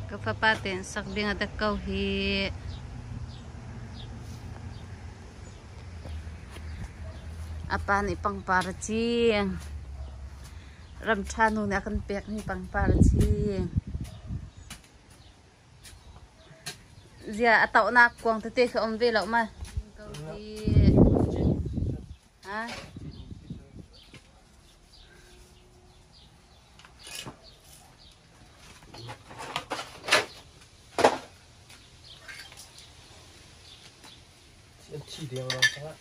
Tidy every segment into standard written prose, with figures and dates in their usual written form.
Ka fapa tein sak ding a dak ko hi. A pa nih pangpar a cing. Ramṭha nu nih a kan pekmi pangpar a cing. Zia a tohnak kuang tete khi um ve lo ma? Ko hi. Ha? An thi dengmang cang ah.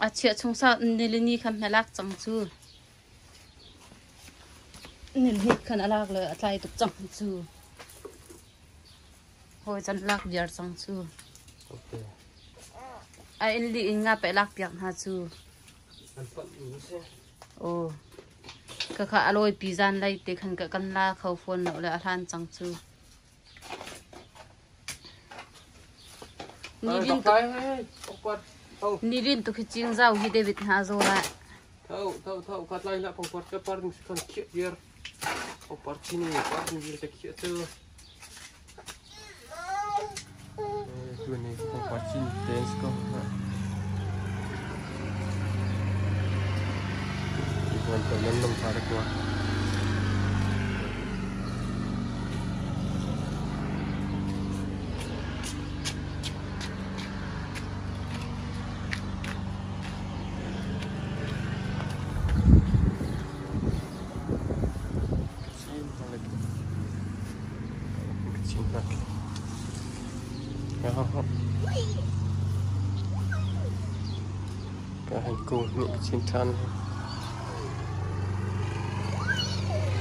A chiah chung sau nilini khan na lak cang cu. Nilhnih khan a lak le a tlai tuk cang cu. Hawi can lak viar cang cu. Okay. A in li in nga pe lak piak hna cu. An panh mi si. Aw. Khakha a lawipi zanlei te khan ka kan la kho fawn lo le a hlan cang cu. Nilin tu khi cing zau hi David hna zaw lai. Thau thau thau khat lai la pangpar ka par ding kan khiah viar. Pangpar chini par ding viar te khiah cu. Tu ni pangpar chin ten ko. Wan to nan nam thar ko. Chin ṭhan.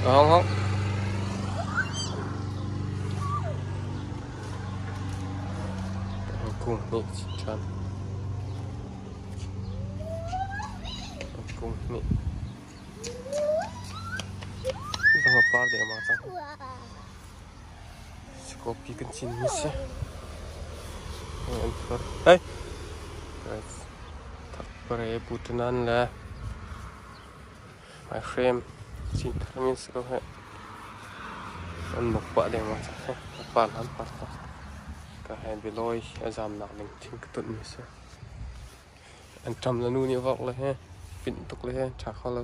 Hong hong. Kung nih chin ṭhan. Kung nih. Zang a par deuh ma cang. Kopi kan cin mi si. An phur. Hey. Thakpare butanan le my frame cin thar mi si ko he. An muk pah deng ma cang he. A par lan par ta. Ka he biloi a zam nak ding thing ka tut mi si. An ṭam le nu nih vok le he pinh tuk le he ṭha kho lo.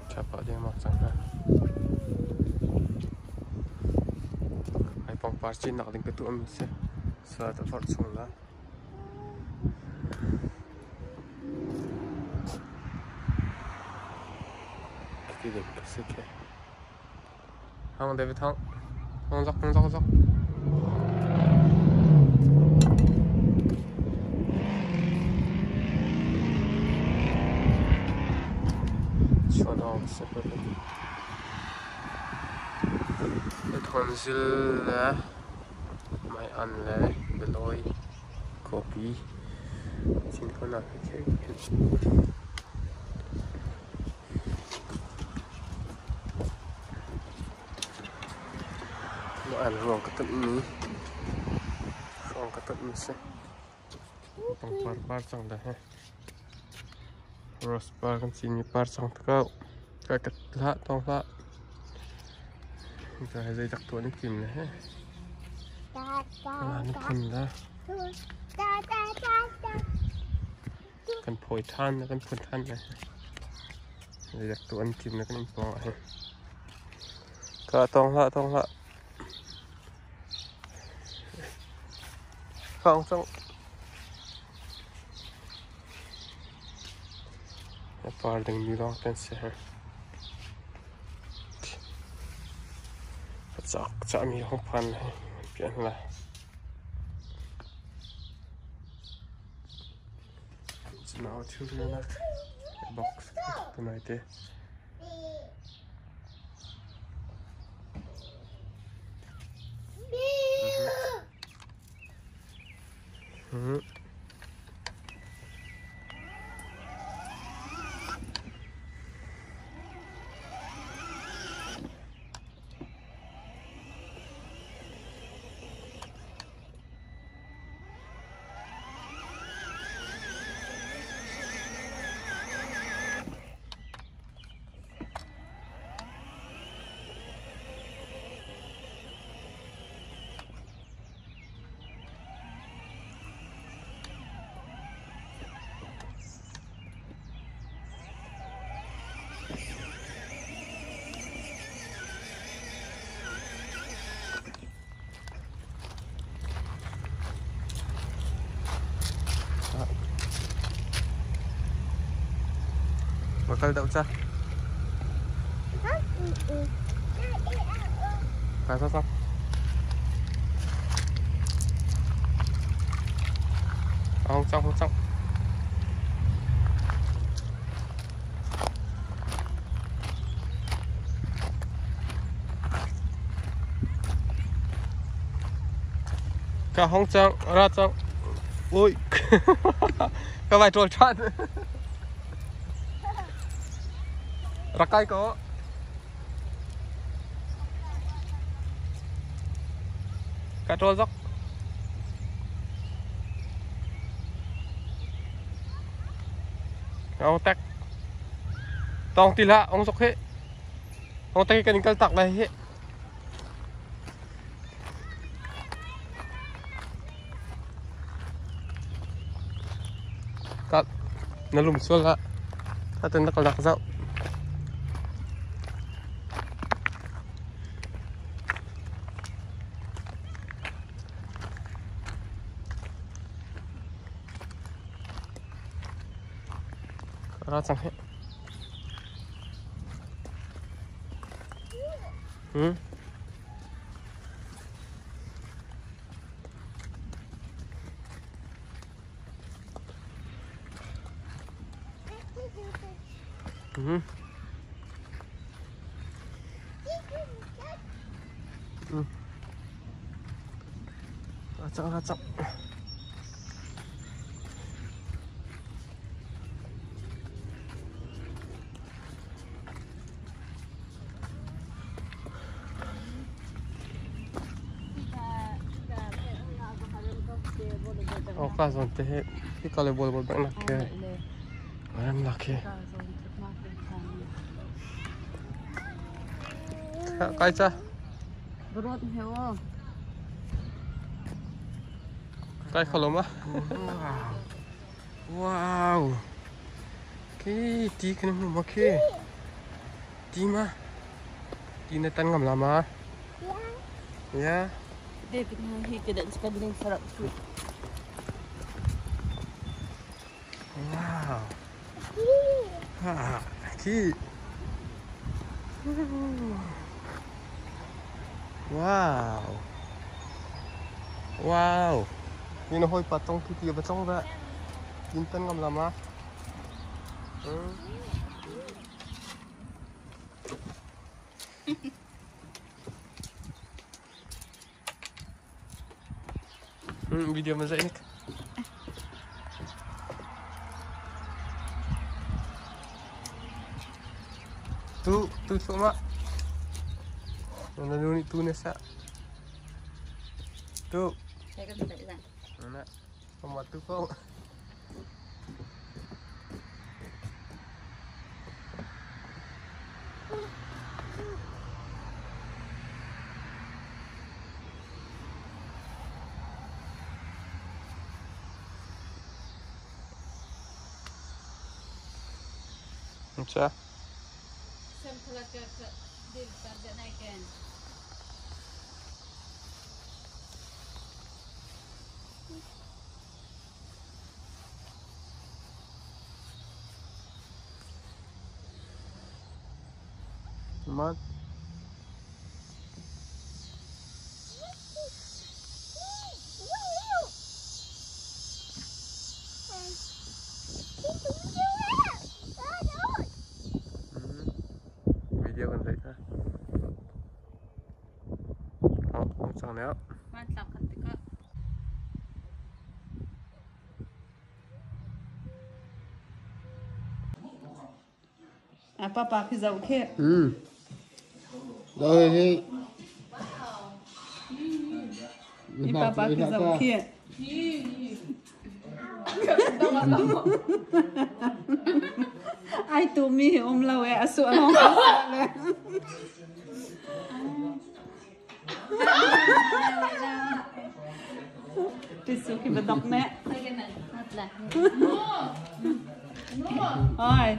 Ṭha pah dengmang cang hna. Ai pangpar cinnak ding ka tuahmi si. Salat a forh chung la. Khi ding ka si khi. Hang David hang. Hang zok hang zok zok. Chuan awk si Thonzil le maian le bialawi kawpi cinkhawnak he Mah ruang ka tonmi ruang ka tonmi si. Pangpar par cang dah he. Rose par kan cinmi par cang takau. Ka kat hlah tong hlah. Ka he zei tak tuah ni tim le he. Ni phun la. Kan phawi than kan phun than le. Zeidak tu an tim na kan in pawng ah hin. Ka tong hlah tong hlah. Khang cang. Par ding mi lawng ten si he. Cak cak mi hong phan he pian la. Nau thil rianak box tunai te. Mhm. Ka kal deuh ca. Ka sa sang. Hong cang, hong cang. Ka hong cang, ra cang. Ui. Ka vai ṭawl ṭhan. Rak kai ko. Ka ṭawl zok. Ong tek. Tong ti hlah, ong zok hi. Ong tek kan in kal tak lai hi. Ka na lum sual hlah. Atu na kal nak zoh. Ra cang hi. Hmm? Ra cang, ra cang. Ka zawn te hi hika le bawlbol bak nak khi ram lak khi kai cha kai kholom a wow khi ti kan hmu ma khi Ti ma? Ti na tan ngam la ma? Yeah. David hi ke dan spending sarap su. Wow. Ha, ki. Wow. Wow. Ni na hoi pa tong ki ti ba chong ba. Tin tan ngam la ma? Video ma zaih nik. Tu tu thluahmah. Na nu nih tu na sah. Tu. Na. Mah tu ko. Cha. Mat. Video kan zaih ta. Oh, cang leo. Hmanthlak kan tikah. A papa khi zoh khi. Rồi đi. I papa khi zoh khi. Ai tu mi hi um lo e a su along le. Tisu khi badok ne. Oi.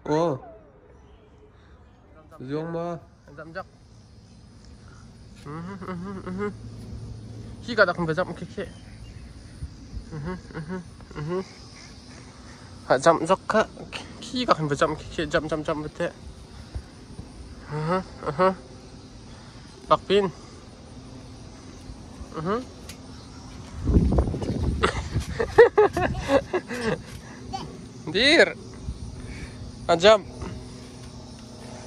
Ô. Dương ma. Dam jak. Hi ka dak ba jam khi khi. Jump zok kha khi ka khin va jump khi jump jump jump te. Pak pin. Dir. A jump.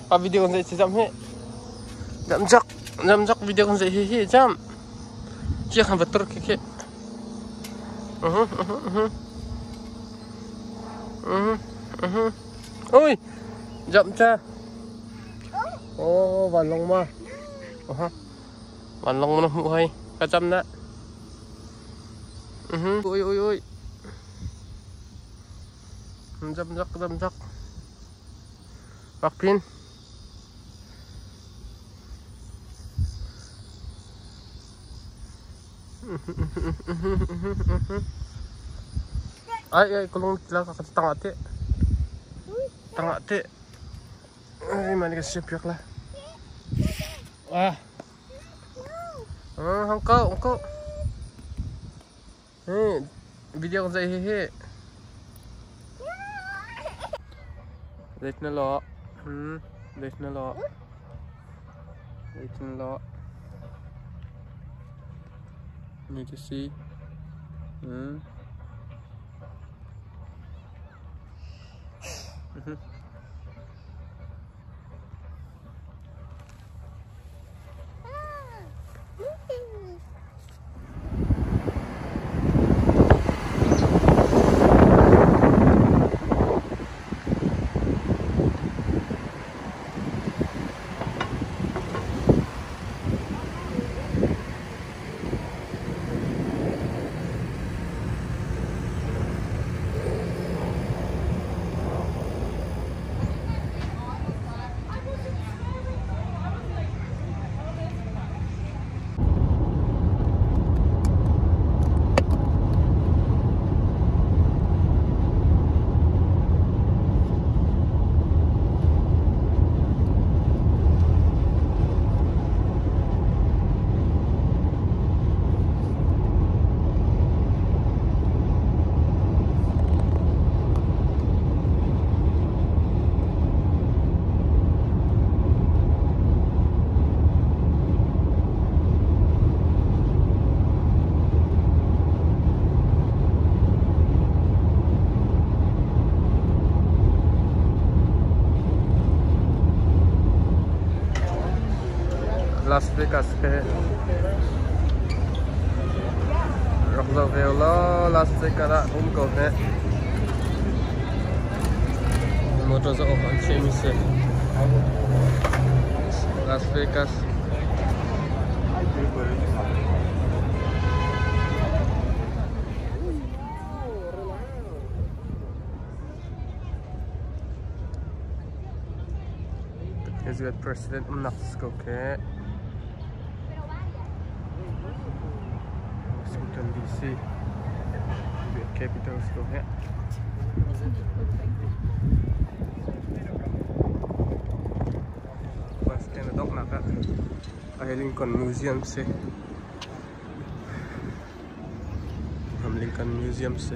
A video kan zai jump hi. Jump jak. Jump jak video kan zai hi hi jump. Kia khan va tur khi khi. Ui. Jump cha. Oh, vanlawng ma. Vanlawng na hmuh hei. Ka jump na. Ui ui ui. Jump jak jump jak. Pak pin. Ai ai kulung tila ka tanga te. Tanga te. Ai mani ka siap piak lah. Wah. Hong ko, hong ko. Hey, video kan zai he he. Zait na lo. Zait na lo. Zait na lo. Need to see. Las Vegas ke rak zoh ve law Las Vegas ah um ko he motor zoh awk an chiahmi si Las Vegas. Israel President umnak si ko khi. Washington DC capital si ko khi. Western a donghnak ah a Lincoln Museum si. Lincoln Museum si.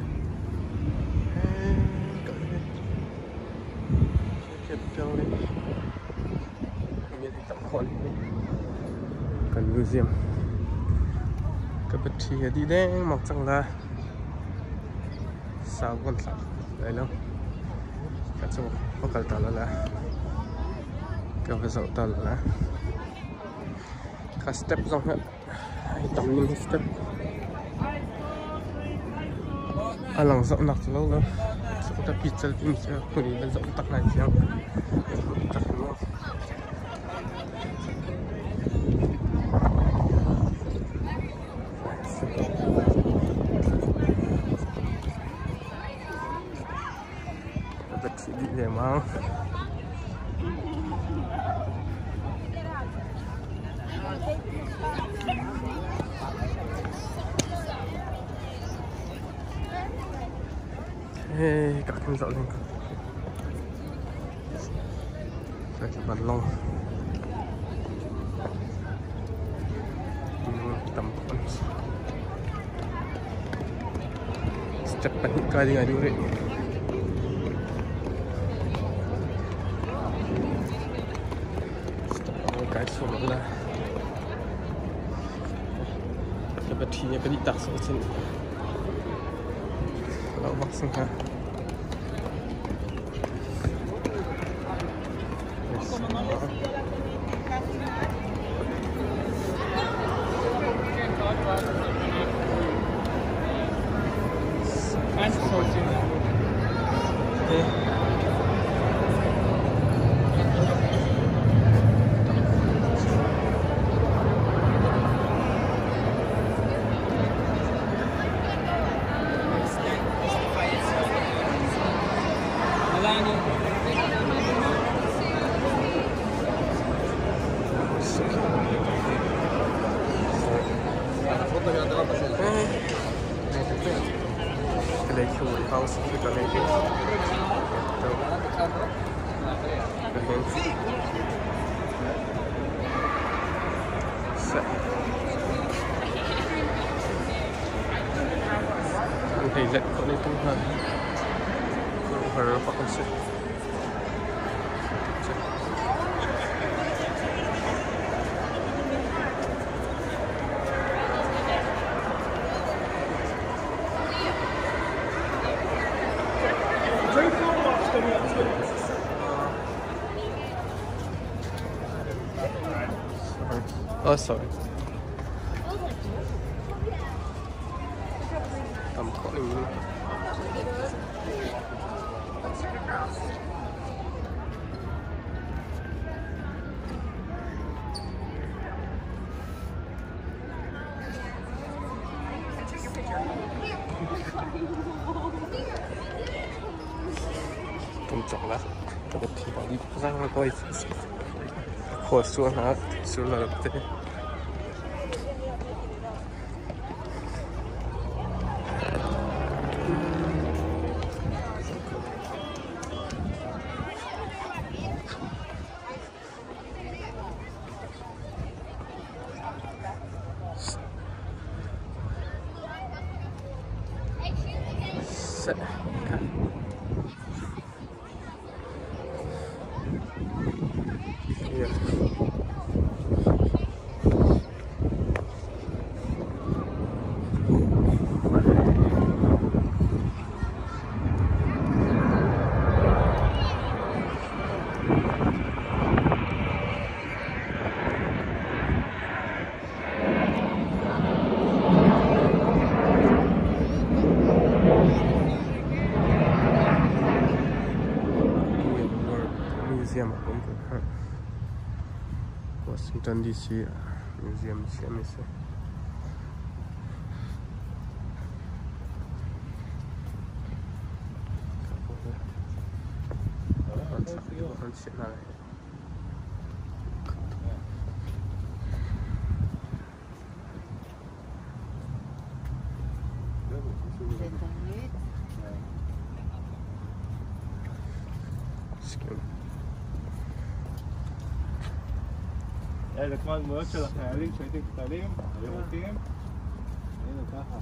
Capital nih kan museum ka battery a dih dengmang cang la sau kan thlak lai lo ka cu va kal ta la la ka va zoh ta la la ka step zong hi ai tam ning hi step a lang zoh nak cu lo lo ka pi cal timi cu hmun in van zoh tak lai tiang tak mu. Ka thih dih lengmang. Hey, ka kan zoh ling. Vanlawng tam tuk an si. Step pahnih kai ding ai duh rih. Step pahnih kai thluahmah la. Ka battery nih ka dih tak sawh cun. Ka lau bak sing hnga. An hei let khawh ne tung hna. Khuaruahhar bak an si. Oh, sorry. Tam khawh ning in. Khua sual hna sul la te. Seh. Yeah. Museum a um ko kha. Washington DC Museum siam si. אלה כמו הדמויות של החיילים שהייתם קטנים, הירוקים. הנה ככה.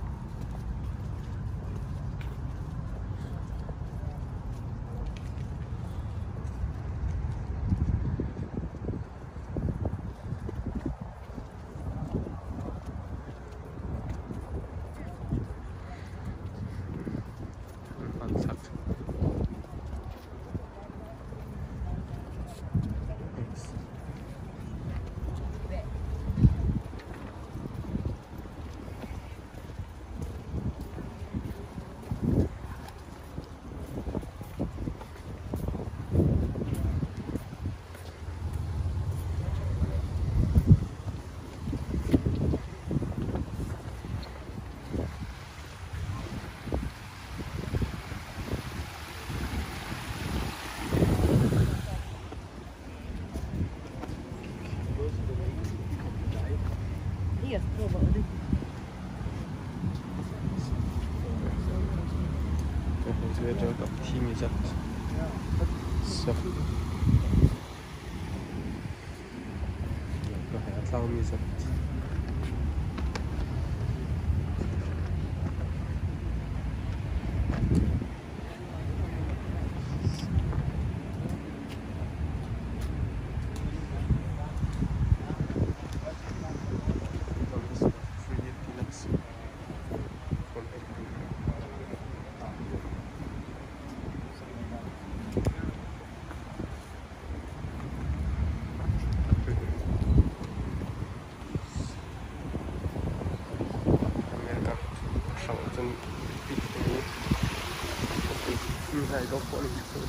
khawh ning cu.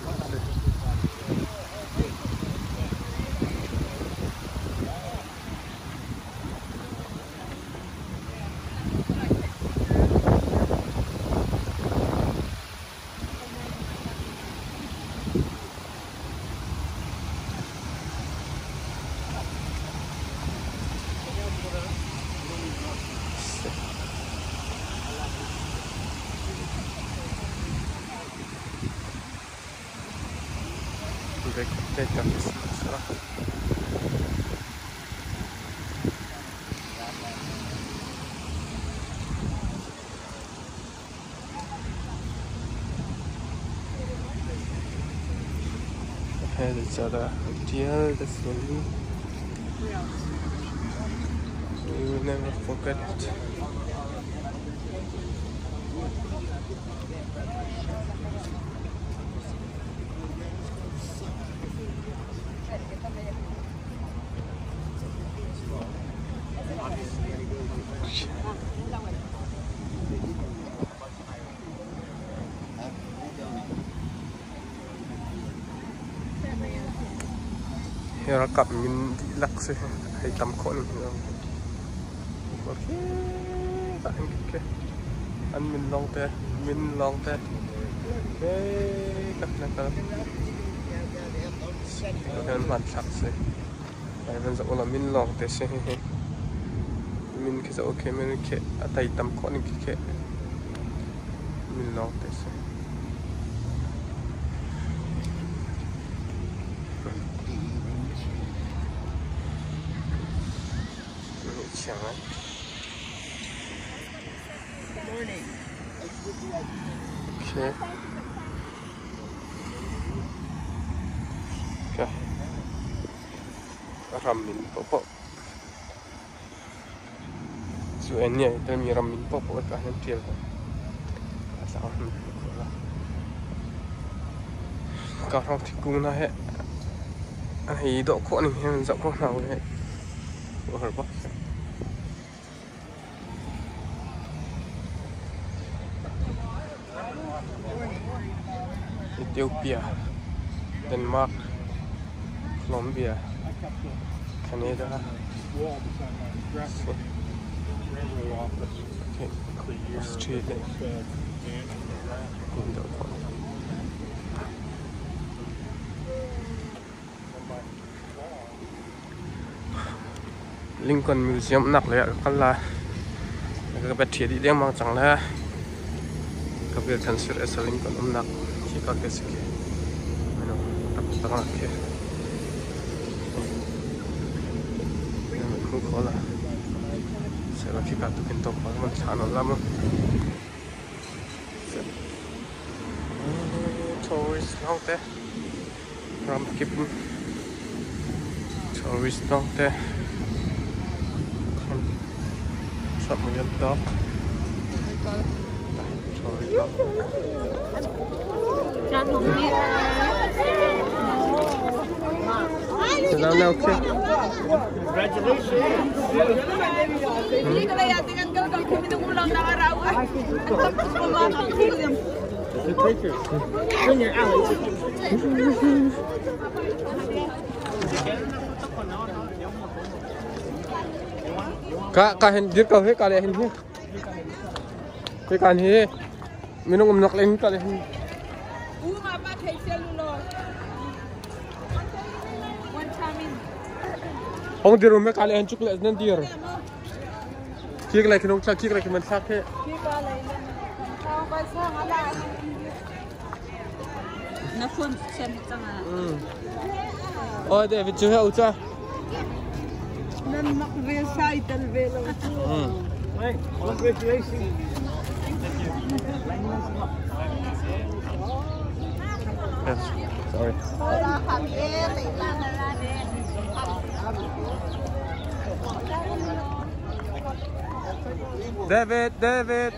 Deal the story. We will never forget it. Hi ralkap min dihlak si hei tam khawh ning hi. An min lawng te, min lawng te. Ka na kal. Kan hmanthlak si. Ai van zoh ulaw min lawng te si hihi. Min khi zoh okay min khi a tai tam khawh ning khi khi. Min lawng te si. Okay. Okay. Ram min paohpaoh. Cu en nih telmi ram min paohpaoh ka han ṭial ko. A tlang han khawh la. Ka hrawng thingkung hna he an hei dawh khawh ning he zoh ko hna u he. Har bak. Ethiopia, Denmark, Colombia, Canada, Australia. Lincoln Museum nak lei ah ka kal lai. Ka va ṭhia dih dengmang cang le ka vel than sir esa Lincoln umnak khi ka ke si khi. Ano tak tak khi. Hmu kho la. Sela khi ka tu kin tok pa man thla non la mu. Tourist long te. Ramkip tourist lawngte khan sak an tawk. Tourist lawng. Okay. Ka ka hin dir ko he ka le hin hi. Ke kan hi minung um nak len ka le hin. Hong dir um ka le hin chuk le nan dir. Kik lai kinong thla kik lai kiman thlak he. Na phone sem changa. Ôi để vịt chưa heo chưa? Nan mak ve sai tel ve lo. Congratulations. Yes. Sorry. David, David.